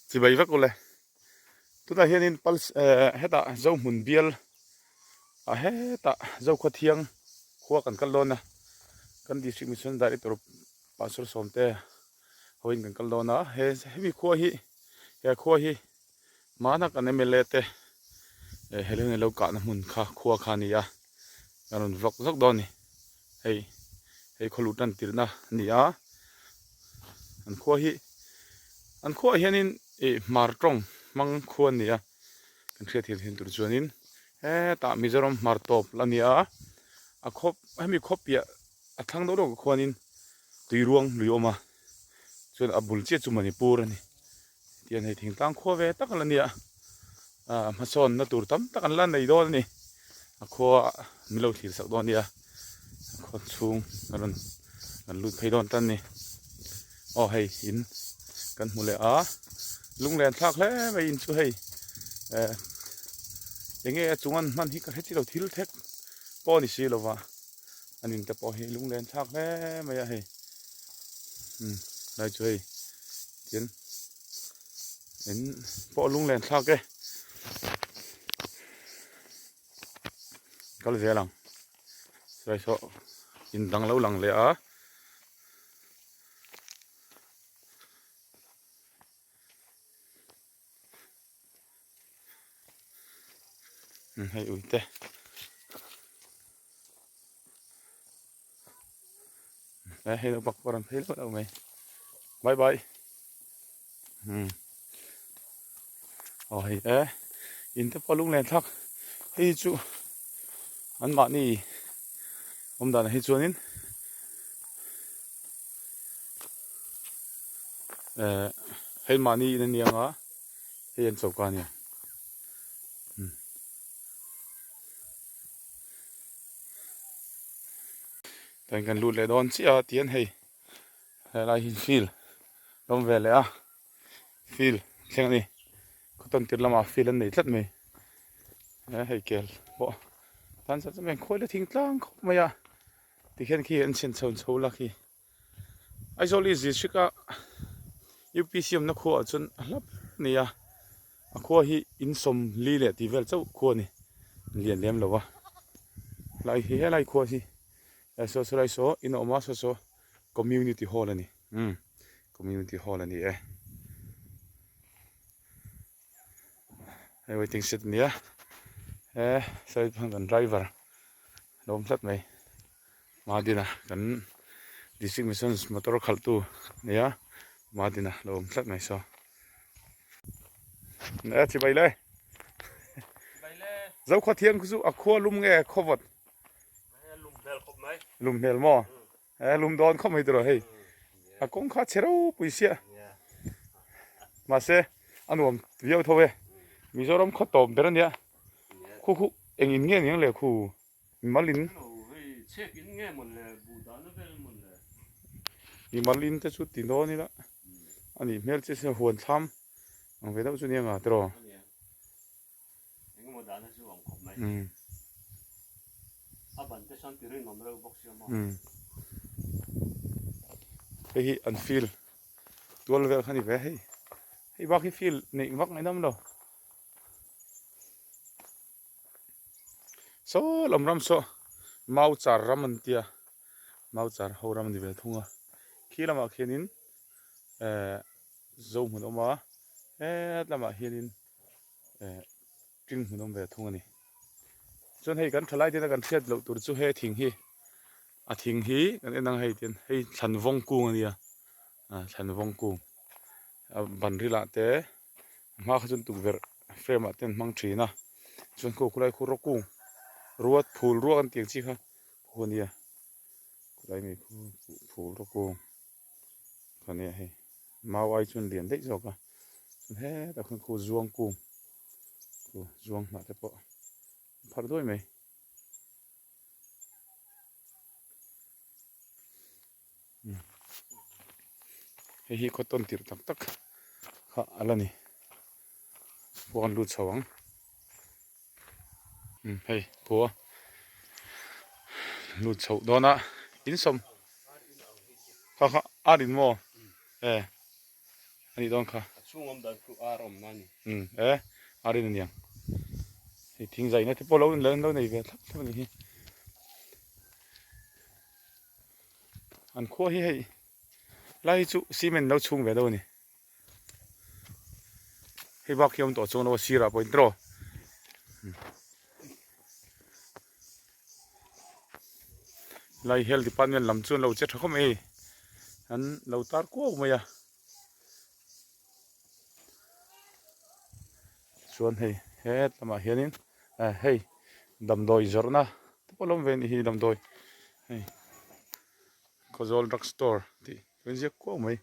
Chibai vek ule. Tunah hianin pals eh hetah Zohmun bial ah hetah Zokhawthiang khua kan kal dawn a. Kan District Mission Director Pastor Sawmte hoin kan kal dawn a. He hemi khua hi he khua hi mahna kan mla te eh helai huna lo kahna hmun kha khua kha a ni a. Kan rawn vlog zawk dawn a ni. Hei hei khawlu tan tirhna a ni a an khua hi an khuaah hianin ih hmar tawng hmang khua a ni a kan hriat hian hian tur chuanin hetah Mizoram hmar tawp la ni a a khaw hemi khaw piah a thlang deuh deuh ah khuanin tui ruang lui a awm a chuan a bul chiah chu Manipur a ni. Tihian hei thingtlang khua ve tak a la nia ah hmasawnna tur tam tak an la nei dawn a ni a khua min lo thlir sak dawn a nia a khaw chhung a rawn kan lut phei dawn tan a ni aw hei in kan hmu leh a lunglen thlak hle mai in chu hei eh enge a chung an hman hi ka hre chi lo thil thek pawh a ni si lova an in te pawh hi lunglen thlak hle mai a hei umm lai chu hei. Tin, in pawh lunglen thlak e. Kal zel ang. Sawi saw in dang lo lang leh a. Hei uite. Hei lo bak pawh a rawn phei loh loh mai bye bye umm aw hei e in te pawh lunglen thlak hei chu an mahni awm danah hi chuanin eh hei mahni in a ni ang a hei an choka a nia. Tain kan lut leh dawn chiah a tihian hei helai hi field a awm ve leh a field thleng a ni khaw tawn tir lamah field an nei tlat mai he hei kel pawh tan chan chuan khawi la thing tlang khawp mai a tikhian khi an chhin chho chho la khi Aizawl hi district a UPC awmna khuaah chuan a hla ber a ni a a khua hi in sawmli leh tih vel chauh khua a ni lian lem lo a helai hi helai khua hi saw saw lai saw in a awm a saw saw community hall a ni umm community hall a ni e hei waiting shed a ni a he sawi kan driver lo awm tlat mai. Madina kan district mission motor khalh tu nia Madina lo awm tlat mai saw e chibai le zo khaw thiang khu chu a khua lum nge khaw vawt lum hmel maw e lum dawn khawp mai tiraw hei a kawng kha chhe ropui sia mahse a nuam viau tho e Mizoram khaw tawp ber ania khu khu eng in nge niang le khu Mimalin Mimalin te chu ti dawn ila a nih hmel chiah sin huan thlam ang ve deuh chu nia nga tiraw. Hei hi an field tual vel kha ni ve hei hei bak hi field neih vak ngaihnawm lo. Saw lam ram saw mau char ram an tia mau char ho ram a ni ve thung a khi lamah khianin ehh zo hmun a awm a het lamah hianin ehh ṭing hmun a awm ve thung a ni chuan hei kan ṭhalai tena kan hriat loh tur chu he thing hi a thing hi kan en ang hei tian hei thlan vawng kung a nia ah thlan vawng kung a ban rilah te. Hma kha chuan tukverh frame ah te an hmang thin a chuan khaw khulai khu rawk kung ruat phul ruak an tih ang chi kha khu a nia khulai mi khu phul rawk kung kha nia hei mau ai chuan lian daih zawk a chuan hetah khuan khu zuang kung khu zuang hnah te pawh a pharh duai mai. Hei hi khaw tawn tirh tak tak kha a la ni khua an lut chho ang umm hei khua lut chhoh dawn a in sawm kha kha a rin maw e. A nih dawn kha. A chhung awm dan khu ar awmna a ni. Umm e, ar in a niang. Hei thing zaina te pawh lo an lo nei ve thlap thlap a nih hi. An khua hi hei lai hi chu cement lo chhung ve deuh a ni. Hei bak hi a awm tawh chuang lo a sirah pawhin tiraw. Lai health department lam chu an lo che tha khawp mai hei an lo tar kuau mai a chuan hei het lamah hianin eh hei damdawi zawrhna te pawh a lo awm ve a nih hi damdawi hei Khawzawl drug store tih a inziak kuau mai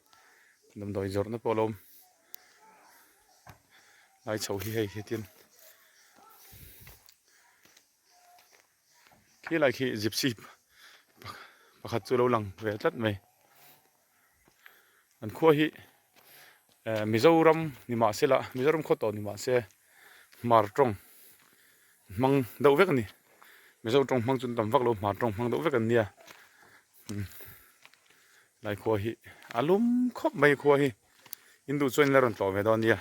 damdawi zawrhna pawh a lo awm lai chho hi hei hetin Khi lai khi gypsy pakhat chu lo lang ve tlat mai. An khua hi eh Mizoram ni mah se la Mizoram khaw tawh ni mah se hmar tawng hmang deuh vek a ni. Mizo tawng hmang chu an tam vak lo hmar tawng hmang deuh vek an nia. Lai khua hi a lum khawp mai khua hi in duh chuan in la rawn tlawh ve dawn nia.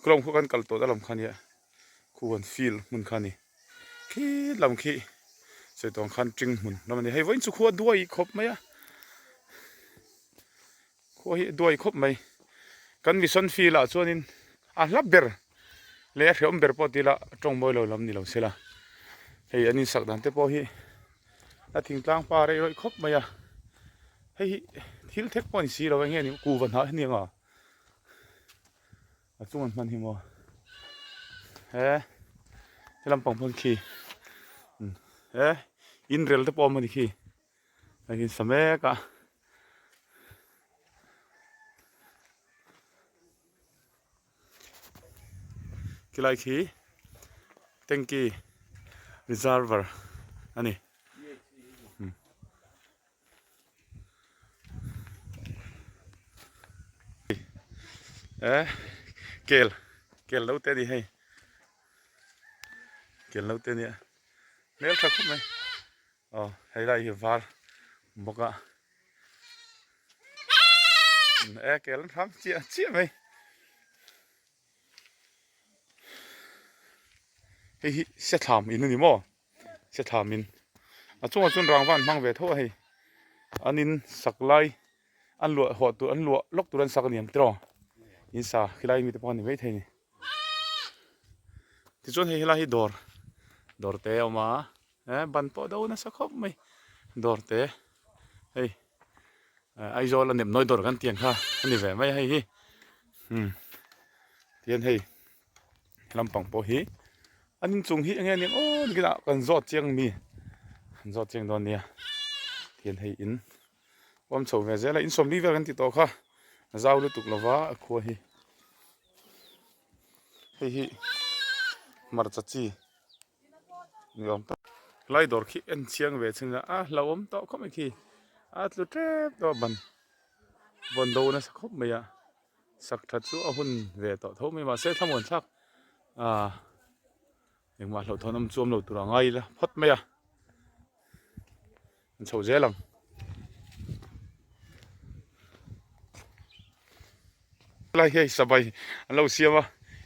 Khulawm khaw kan kal tawh ta lam kha nia khu han field hmun kha a ni khi lam khi sawi tawng khan ṭing hmun lam a ni hei vawiin chu khua duai khawp mai a khua hi a duai khawp mai kan mission field ah chuanin a hla ber leh a hrehawm ber pawh tila tawng mawi lo lam ni lo sela hei an insak dan te pawh hi a thingtlang pa rei rawih khawp mai a hei hi thil thek pawh a ni si lo eng nge ni kuhva hnah hi a ni ang a. A chung an hman hi maw he he lampang hmun khi he in rel te pawh a awm a ni khi hei hi sa mek a khilai khi tanky reservoir a ni. Eh kel kel lo te a ni hei kel lo te a nia hmel tha khawp mai aw hei lai hi var bawk a eh kel an hram chiah chiah mai hei hi sethlam in a ni maw. Che thamin a chungah chuan rangva an hmang ve tho a hei an in sak lai an luah huah tur an luah lawk tur an sak a ni ang tiraw in sa khilai mite pawh a ni maithei a ni tichuan hei helai hi dawr dawr te a awm a eh ban pawh a do nasa khawp mai dawr te hei Aizawl a nepnawi dawr kan tih ang kha a ni ve mai a hei hi umm tihian hei lampang pawh hi an inchung hi enge aniang aw nikinah kan zawt chiang mi kan zawt chiang dawn nia tihian hei in awm chho ve zel a in sawmli vel kan ti tawh kha a zau lutuk lova a khua hi hei hi hmarcha chi ni awm tak lai dawr khi en chiang ve chhin a hlauhawm tawh khawp mai khi a tlu tep tawh a ban vawn do nasa khawp mai a. Sak that chu a hun ve tawh tho mai mahse thlamuan thlak ah engmah hlauhthawn awm chuam lo tur a ngai ila phawt mai a an chho zel ang. Helai hi hei sabai an lo siam a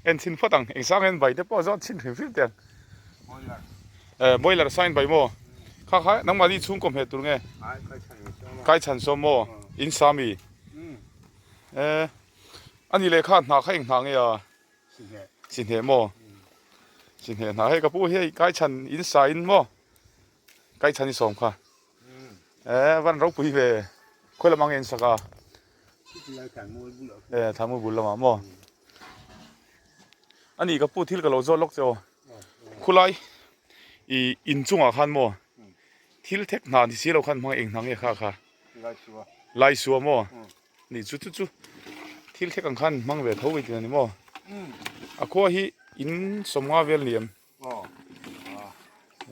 en chhin phawt ang eng sang hian bai te pawh a zawt chhin hrim hrim teh ang eh boiler sign bai maw kha kha nangmahni chhungkaw hmeh tur nge kai chhan sawm maw in sa mi. Eh, ani leh kha hna kha eng hna nge a? Sihneh. Sihneh maw? Sihneh hna hei ka pu hi hei kai chhan in sa in maw? Kai chhan i sawm kha. Eh, van ropui ve. Khawi lam ang in sak a? Eh, thlanmual bul lamah maw? Ani ka pu thil ka lo zawt lawk che aw. Khulai i inchungah khan maw? Thil thek hna ni si lo khan hmang eng hna nge kha kha? Laisua. Laisua maw? Ni chu chu chu thil thlek ang khan hmang ve tho i tih a ni maw? A khua hi in sawmnga vel ni em?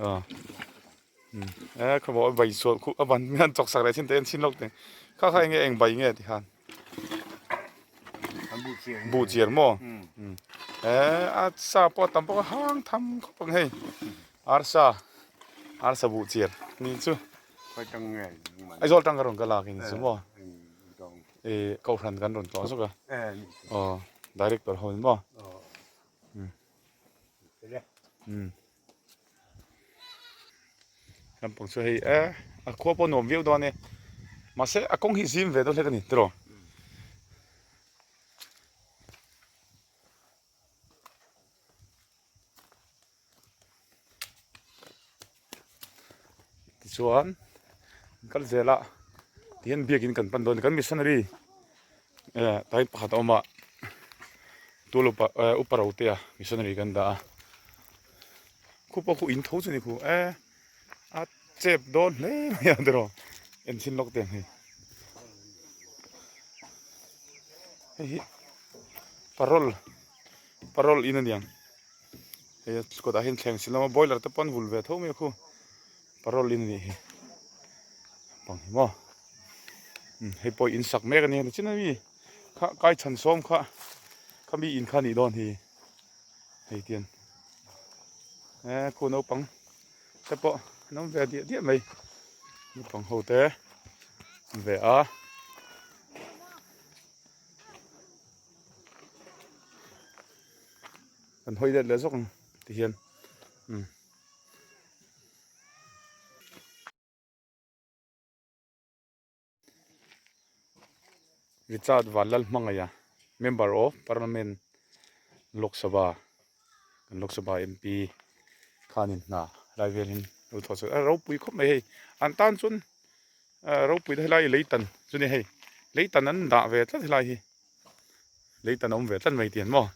Aw. E kha maw bai sual khu a ban hian chawk sak leh thin te an chhin lawk teh. Kha kha enge eng bai nge ti khan? Buh chiar maw? E a sa pawh a tam bawk a hang tham khawp ang hei. Arsa arsa buh chiar ni chu. Aizawl tang ka rawn ka lak in chu maw? I kohhran kan rawn tlawh zawk a. Aw director ho ni maw? Umm. Lampang chu hei e a khua pawh nuam viau dawn e. Mahse a kawng hi zim ve deuh hlek a ni tiraw? Tichuan kal zel a tihian biakin kan pan dawn a ni kan missionary eh tlai pakhat a awm a tulu pa eh upa ro te a missionary kan dah a khu pawh khu in tho chu a ni khu eh a chep dawn hle mai a tiraw enchhin lawk te ang hei hei hi parol. Parol in a niang hei a kawtah hian thleng si lama boiler te pawh an vul ve tho mai a khu parol in a nih hi bang hi maw umm hei pawh in sak mek a nia nichin ami kha kai chhan sawm kha khami in kha a nih dawn hi hei tian eh khu naupang te pawh an awm ve diah diah mai naupang ho te an ve a. Kan hawi let leh zawk ang ti hian umm. Richard Vanlalhmangaia Member of Parliament Lok Sabha kan Lok Sabha MP khanin hna lai velin lo thawh chhuah a ropui khawp mai hei an tan chuan Ropui te helai leitan chu ni hei leitan an dah ve tlat helai hi leitan a awm ve tlat mai tih an maw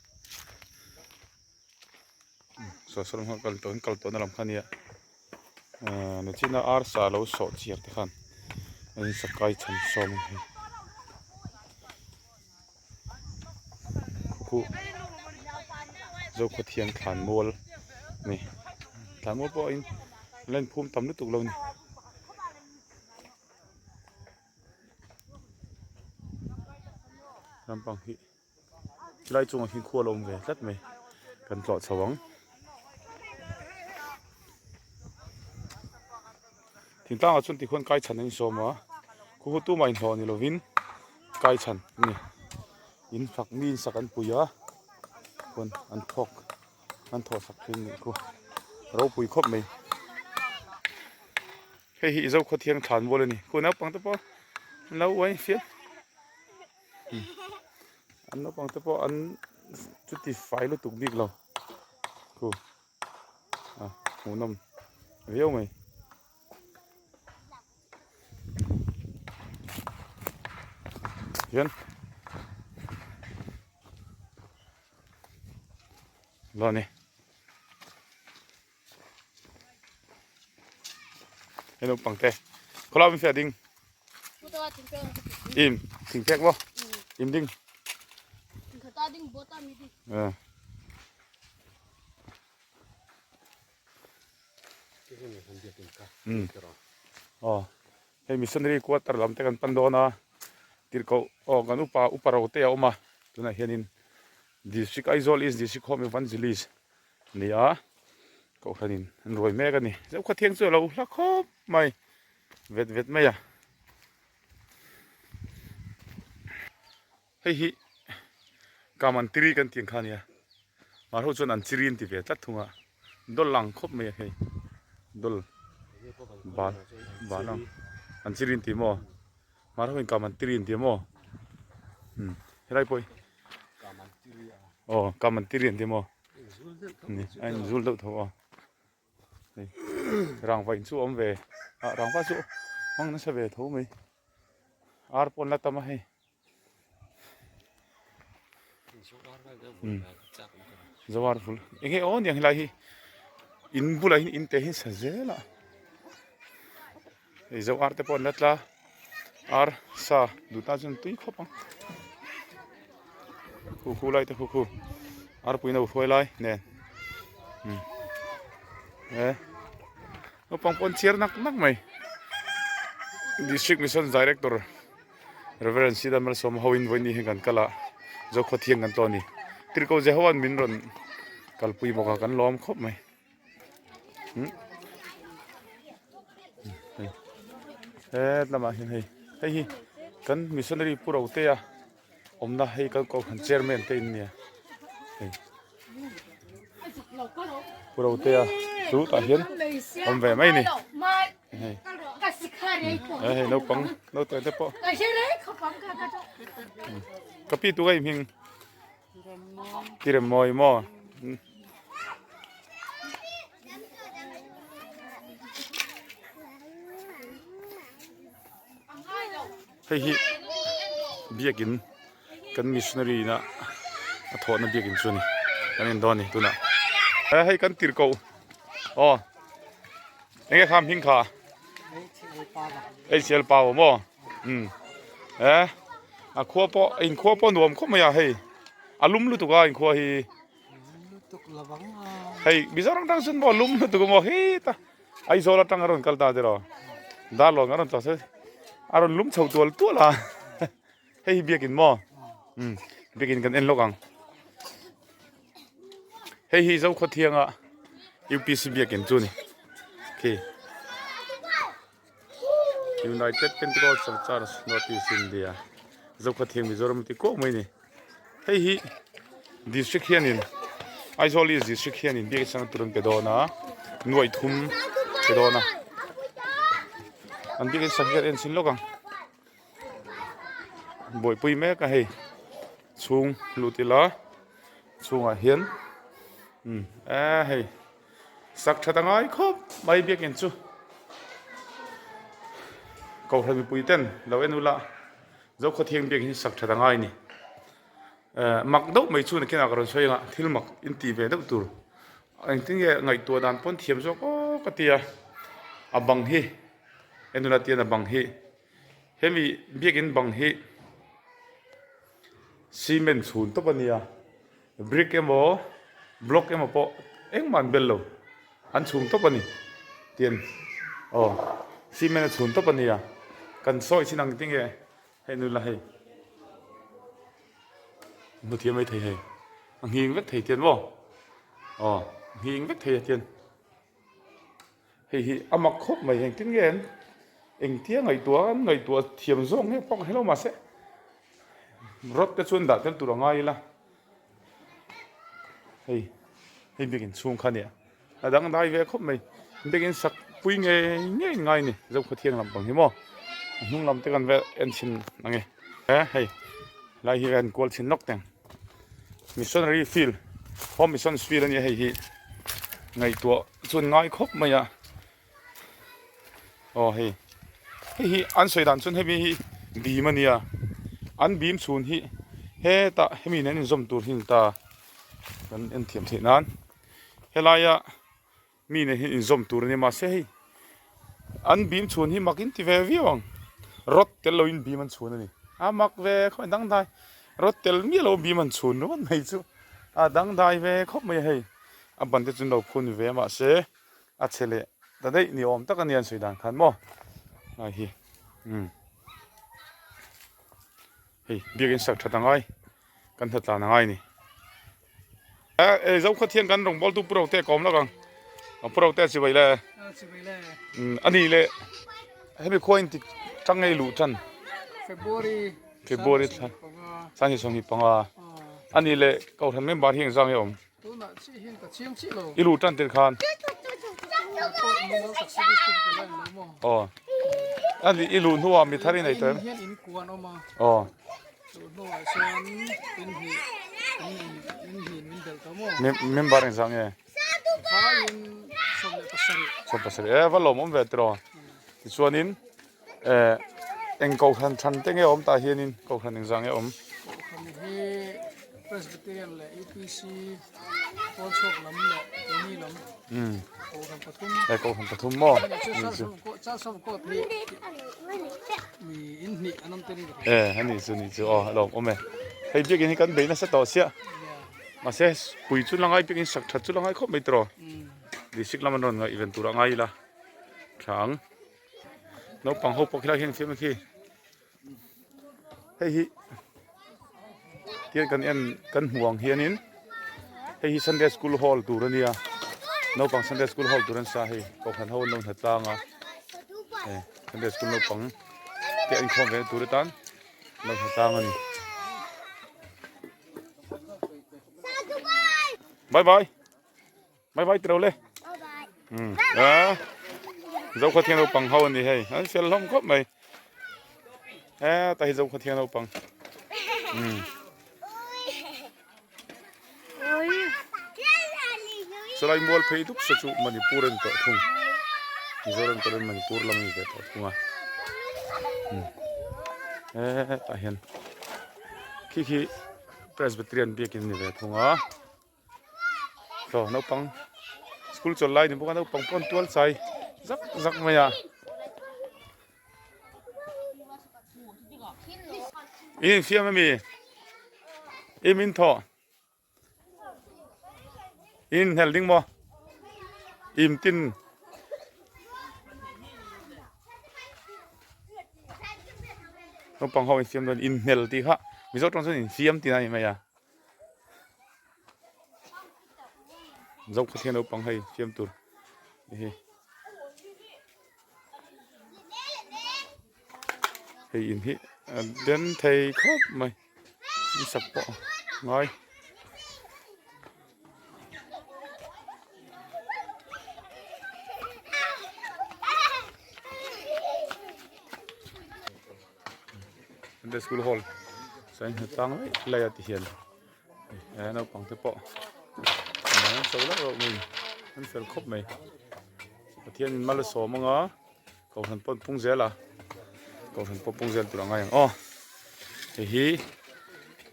saw saw lam kha kal tawh an kal tawhna lam kha ania ahh nichina arsa lo sawh chiar te khan a insakai chhan sawm a ni hei khuh Zokhawthiang thlan mual a ni thlan mual pawh in an la inphum tam lutuk lo a ni. Lampang hi chulai chungah khian khua a lo awm ve tlat mai kan tlawh chho ang. Thingtlangah chuan tikhuan kai chhan an insawm a, khuhu tumah inhlawh ni lovin kai chhan a ni. In fak mi in sak an pui a, khuan an thawk an thawh sak thin nih khu ropui khawp mai. Hei hi Zokhawthiang thlan mual a ni, khu naupang te pawh an lo uai fiam an naupang te pawh an chuti fai lutuk bik lo khu. A hmuhnawm viau mai. Hian lo ni. Hei naupang te khawlai awm fiah ding. Im thing phek maw? Im ding. Ờ. Aw hei missionary quarter lam te kan pan dawn a tirhkoh aw kan upa upa ro te a awm a tunah hianin district Aizawl east district home evangelist a ni a kohhranin an ruai mek a ni zeuh khaw thiang chu a lo hla khawp mai vet vet mai a. Hei hi Kamantiri kan tih ang kha a nia, Mar ho chuan an chiri an ti ve tlat thung a, dawl lang khawp mai a hei, dawl bal bal ang an chiri an ti maw, Mar ho in Kamantiri an ti maw, umm helai pawh hi aw Kamantiri an ti maw, ni a inzul deuh tho a. Hei rangva in chu a awm ve ah rangva chu hmang nasa ve tho mai ar pawh an la tam a hei zo ar vul eng nge aw aniang helai hi in bulah hian in te hi sa zel a hei zo ar te pawh an la tla ar sa duh tan chuan tui khawp ang khu khu lai te khu khu arpui no hruai lai nen umm e naupang pawh an chhiar nak nak mai district mission director reverend sida malsawma ho in vawiin ni hian kan kal a zokhawthiang kan tlawh a ni tirhkoh jehovan min rawn kalpui bawk a kan lawm khawp mai. He lamah hian hei hei hi Kan missionary pu Rotea awmna hei kan kohhran chairman te in nia hei pu Rotea chu tah hian awm ve mai ni hei hei naupang naute te pawh ka pi tu ka inhming Tiremawi maw Hei hi biakin kan missionary ina a thawhna biakin chu a ni kan en dawn a ni tunah hei kan tir koh aw enge kha hming kha HL power maw umm eh a khua pawh in khua pawh nuam khawp mai a hei a lum lutuk a in khua hi hei Mizoram tang chuan maw lum lutuk a maw heta Aizawl atang a rawn kal ta tiraw Darlawn a rawn chhuak se a rawn lum chho tual tual a hei hi biakin maw umm biakin kan en lawk ang hei hi Zokhawthianga U_P_C biakin chu a ni khi United Pentecostal Church North East India Zokhawthiang Mizoram tih kuau mai a ni hei hi district hianin Aizawl East district hianin biak chang tur an pe dawn a nuaih thum pe dawn a an biak sak hian en chhin lawk ang buaipui mek a hei chhung lut ila chhungah hian umm eh hei sak that a ngai khawp mai biakin chu kohhran mipui ten lo en ula. Zokhawthiang biak hi sak that a ngai a ni. Eh mak deuh mai chu nakinah ka rawn sawi anga thil mak in tih ve deuh tur engtin nge ngaihtuah dan pawn thiam zawk aw ka ti a, a bang hi enula tian a bang hi hemi biakin bang hi cement chhun tawp a nia brick emaw block emaw pawh engmah an bel lo an chhung tawp a ni tian aw cement a chhun tawp a nia kan sawi chin ang tinge hei nula hei hmu thiam mai thei hei a nghing vek thei tian maw aw a nghing vek thei a tian hei hi a mak khawp mai engtin nge an engtia ngaihtuah an ngaihtuah thiam zawk nge pawh ka hre lo mahse rod te chuan dah tel tur a ngai ila. Hei hei biakin chhung kha nia a dang dai ve khawp mai biakin sak pui ngei ngei ngai a ni Zokhawthiang lampang hi maw a hnung lam te kan vel en chhin ang e he hei lai hi an kual chhin lawk teng missionary field home mission field a nia hei hi ngaihtuah chuan ngai khawp mai a aw hei hei hi an sawi dan chuan hemi hi bim a nia an bim chhun hi hetah hemi nen an inzawm tur hi a ni ta kan en thiam theih nan helaia mi nen hian inzawm tur a nia mahse hei an bim chhun hi mak in ti ve viau ang rod tel loin bim an chhun a ni a mak ve khawp mai dangdai rod tel miah lo bim an chhun ringawt mai chu a dangdai ve khawp mai a hei a ban te chu an lo phun ve a mahse. A chhe leh ta daih ni awm tak a nia an sawi dan khan maw lai hi umm hei biakin sak that a ngai kan hna tlan a ngai a ni e Zokhawt hian kan rawngbawltu Pu Rote ka awm lawk ang Pu Rote chi bai le umm a ni le hemi khua in tik tang ngei luh tan February February thla 2025 a ni le kohhran member hi engzang nge awm. Tunah chiah hian ka chiang chiah lo. I luh tan tir khan. Aw. Ani i luh hnuah mi thar i nei tawh em? Hian in kuan awm a. Aw. Luh hnuah chuan in hnih in in hnih min belh tawh maw? Member engzah nge? Vaiin 17. 17 e va lawm awm ve tiraw. Tichuanin eh eng kohhran than te nge awm tah hianin kohhran engzah nge awm? Kohhran hi Presbyterian leh UPC pawl chhuak lam leh keini lam kohhran pathum. Eh kohhran pathum maw? Chalsawm court hi mi in hnih an awm telin ka hria. Eh ani chu ni chu aw a lawm awm e. Hei biakin hi kan bei nasa tawh chiah. Mahse pui chu la ngai biakin sak that chu la ngai khawp mai tiraw. District lam an rawn ngaih ven tur a ngai ila tha ang. Naupang ho pawh khilai hian fiam a khi. Hei hi tiang kan en kan hmuh ang hianin hei hi Sunday school hall tur a nia naupang Sunday school hall tur an sa hei kohhran ho an lo hna tlang a Sunday school naupang te an inkhawm ve na tur atan. Lo hmu tlang a ni. Bye bye. Bye bye tiro le. Hmm. A. Zo khaw thiang naupang ho ani hei. An fel hlawm khawp mai. E ta hi zo khaw thiang naupang. Hmm. Chulai mual phei dup se chu Manipur an tawh thung. Mizoram tawhin Manipur lam a ni ve tawh thung a. Hetah hian khi khi Presbyterian biakin a ni ve thung a. Saw naupang school chawlh lai ni bawk a naupang pawh an tual chai zak zak mai a. In infiam ami? I min thawh? In inhel ding maw? Im tin naupang ho infiam dawn inhel tih kha Mizo tawng chuan infiam tihna a ni mai a. Mizo khawthiang naupang hei fiam tur hi. Hei in hi a den thei khawp mai in sak pawh ngai. Sunday school hall chuan hmu tlang laih laih a ti hian he naupang te pawh an cho lauh lauh mai an fel khawp mai Pathian in mal a sawm anga kohhran pawh an pung zel a kohhran pawh pung zel tur a ngai ang aw hei hi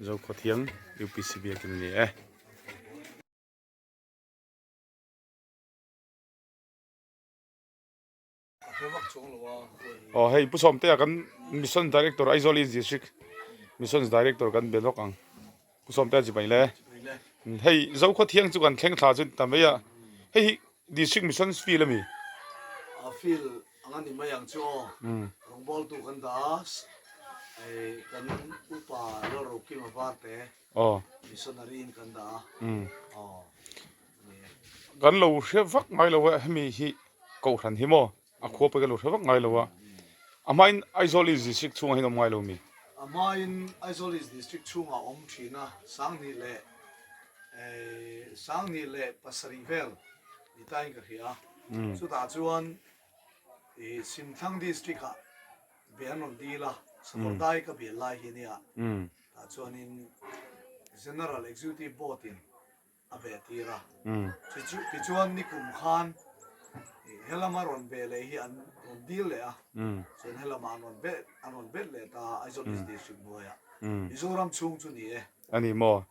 Zokhawthiang U P C biakin a ni e. Aw hei Pu Sawmtea kan Mission Director Aizawl East District Mission Director kan be lawk ang Pu Sawmtea chi mai le hei Zokhua thiang chu kan thleng thla chu ta mai a hei hi District Mission Field ami A field ang a ni mai ang chu aw rawngbawltu kan dah a kan upa Lalrokima Varte missionary in kan dah a aw. Kan lo hre vak ngai lo a hemi hi kohhran hi maw a khua pawh hi kan lo hre vak ngai lo a a hmain Aizawl East District chhungah hian awm ngai lo mi? A hmain Aizawl East District chhungah awm thin a Sanghnih leh Sanghnih leh pasarih vel ni tain ka hria chutah chuan Simthlang District ah be an rawn dil a Sakawrdai ka bial lai hi ania tah chuanin General Executive Board in a ve tir a. Tichuan nikum khan helama rawn ve leh hi an rawn dil leh a, chuan helama an rawn bet an rawn bet leh ta a Aizawl East District hnuaiah. Mizoram chhung chu ni e. A ni maw?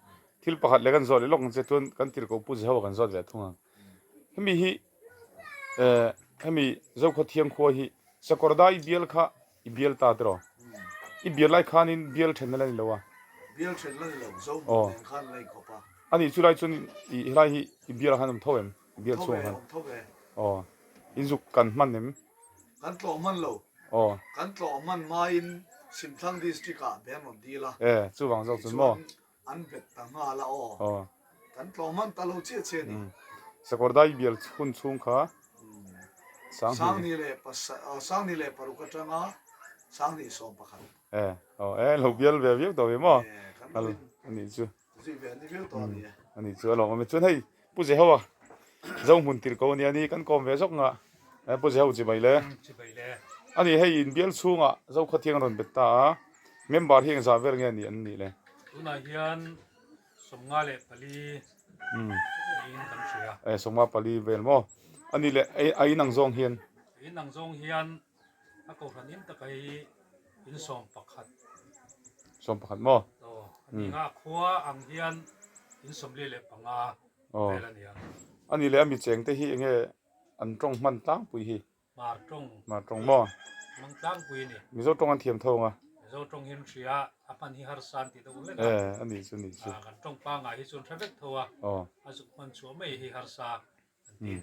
Thil pakhat leh kan zawt leh lawk ang che chuan kan tirhkoh Pu Jehoa kan zawt ve thung ang. Hemi hi hemi Zokhawthiang khua hi Sakawrdai bial kha I bial ta tiraw? I bial lai khanin bial then na la ni lo a? Bial then la ni lo, zo hmun nen khan la inkhawp a. A nih chu lai chuan i helai hi i bial ah khan awm tho em? Bial chhungah khan. Awm tho ve, awm tho ve. Aw, in zuk kan hman em? Kan tlawh hman lo. Aw. Kan tlawh hman hmain Simthlang District ah be an rawn dil a. E, chuvang zawk chuan maw? Tichuan an bet ta nghal a aw. Aw. Kan tlawh hman ta lo chiah chiah a ni. Sakawrdai bial hun chhung kha Sanghnih. Sanghnih leh Sanghnih leh paruk atanga Sanghnih 11. E, aw e, lo bial ve viau tawh ve maw? E, kan lo in A nih chu. Zui ve ni viau tawh a ni e. A nih chu a lawm awm e. Chuan hei Pu Jehoa Zo hmun tir ko a nia ni kan kawm ve zawk nga. E Pu Jeho chibai le. Chibai le. A nih hei in bial chhungah Zokhawthiang a rawn bet ta a, member hi engzah vel nge ni an nih le? Tunah hian 54 niin kan hria. E, 54 vel maw? A nih leh a inang zawng hian? A inang zawng hian a kohhran in taka hi in 11. 11 maw? Aw, a ni nga khua ang hian in 45 vel a nia. A nih leh a mi cheng te hi enge an tawng hman tlangpui hi? Hmar tawng. Hmar tawng maw? Hmang tlangpui a ni. Mizo tawng an thiam tho ang a. Mizo tawng hi an hria a, a hman hi harsa an tih deuh hlek a. E, a nih chu, nih chu. Kan tawng pangngai hi chuan hre vek tho a. Aw. A zuk hman chhuah mai hi harsa an ti a ni.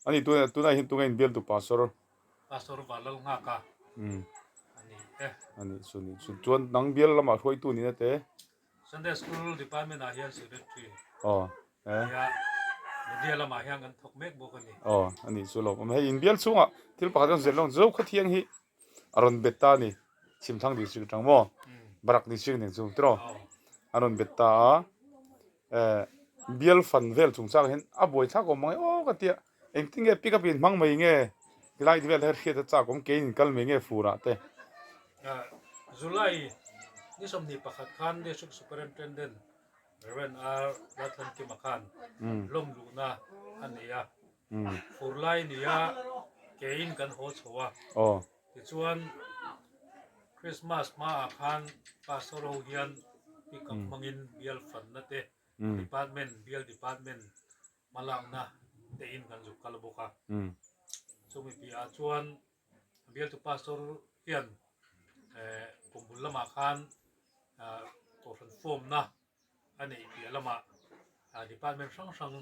A nih tunah, tunah hian tunge inbialtu Pastor? Pastor Vanlal Nghaka. A ni e. A nih chu, nih chu. Chuan nang bial lamah hruaitu nihna te? Sunday School Department ah hian Secretary. Aw. Eh. Nia, media lamah hian kan thawk mek bawk a ni. Aw, a nih chu lawm. Hei inbial chhungah thil pakhat kan zir lawng Zo Khawthiang hi a rawn bet ta a ni. Chhimthlang District atang maw? Barak district nen chu tiraw a rawn bet ta a eh bial fan vel chungchang hian a buai thlak awm ang e aw ka tia engtin nge pick up in hmang mai nge tilai vel te hriat a chak awm kein in kal mai nge fur ah te. July ni 21 khan District Superintendent Rev. R. Lalthankima khan lawm luhna a nei a, fur lai nia kein kan haw chho a, tichuan Christmas hmaah khan Pastor ho hian pick up hmangin bial fanna te department bial department hmalakna tein kan zuk kal bawk a, chumi piahah chuan bialtu pastor hian kum bul lamah khan kohhran form-na a neih piah lamah department hrang hrang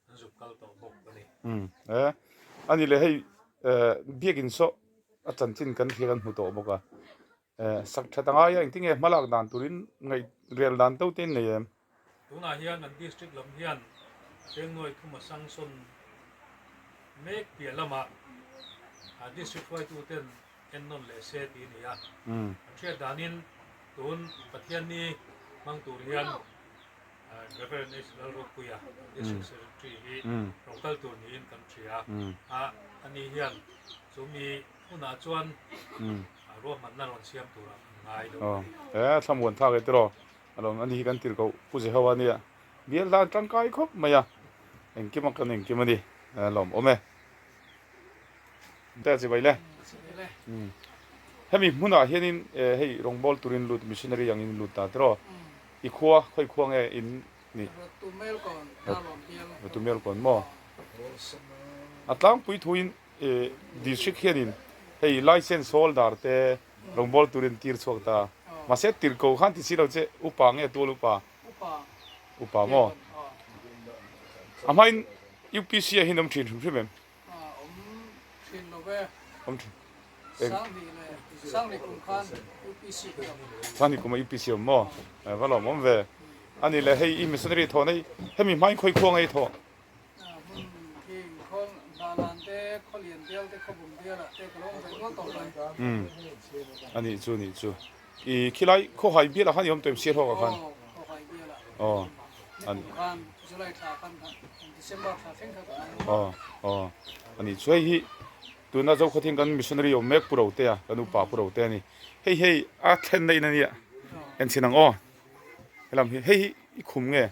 an zuk kal tawh bawk a ni. Umm e a ni leh hei biakin saw a chanchin kan hria kan hmu tawh bawk a sak that a ngai a engtin nge hmalak dan turin ngaih rel dan to te in nei em? Tunah hian kan district lam hian Chengnuai thuma sanction mek piah lamah district hruaituten ennawn leh se tih a ni a. An hriat danin tun Pathianni hmang tur hian Reverend H. Lalropuia district secretary hi rawn kal tur niin kan hria a, ani hian chumi hunah chuan ruahmanna rawn siam turah kan ngai deuh a ni. Aw, thlamuan thlak e tiraw? A lawm a ni hi kan tir koh Pu Jehoa a nia. Bial dan tangkai khawp mai a, engkim a kan engkim a ni. A lawm awm e. Te chi bai le. Hemi hmunah hianin hei rawngbâwl turin lut missionary angin lut ta tiraw? I khua khawi khua nge in nih? Ratumelkawn maw? A tlangpui thuin district hianin hei license holder te Rawngbâwl turin tir chhuak ta. Mahse tirhkoh khan ti si lo che, upa nge tual upa? Upa maw? A hmain UPC ah hian awm thin hrim hrim em? Awm thin lo ve. Awm thin. Sanghnih kum khan UPC hi awm. Sanghnih kum ah UPC awm maw? Va lawm awm ve. Ani le hei i missionary thawh na hi hemi hmain khawi khua nge i thawh? Umm a nih chu nih chu i khilai khawhai bial ah khan i awm tawh em sialhawk ah khan aw aw aw a nih chu hei hi tuna Zokhawthing kan missionary awm mek Pu Rotea kan upa Pu Rotea a ni hei hei a thlen na in a nia enchhin ang aw helam hi hei hi i khum nge.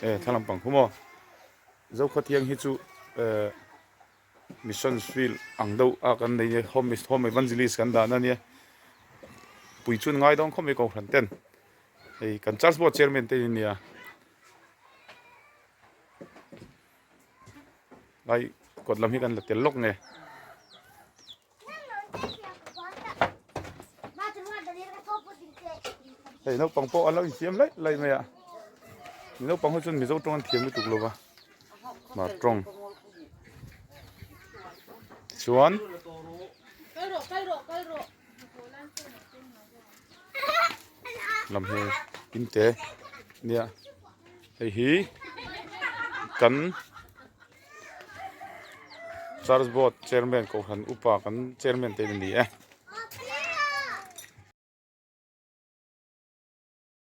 E thla lampang khu maw Zokhawthiang hi chu eh mission field ang deuh a kan nei nia home home evangelist kan dah na nia pui chu an ngai dawn khawp mai kohhran ten hei kan church board chairman te in nia lai kawt lam hi kan la tel lawk nge. Hei naupang pawh an lo insiam laih laih mai a naupang ho chuan mizo tawng an thiam lutuk lo va hmar tawng tichuan lam hi in te nia hei hi kan. Church board chairman kohhran upa kan chairman te in a ni e.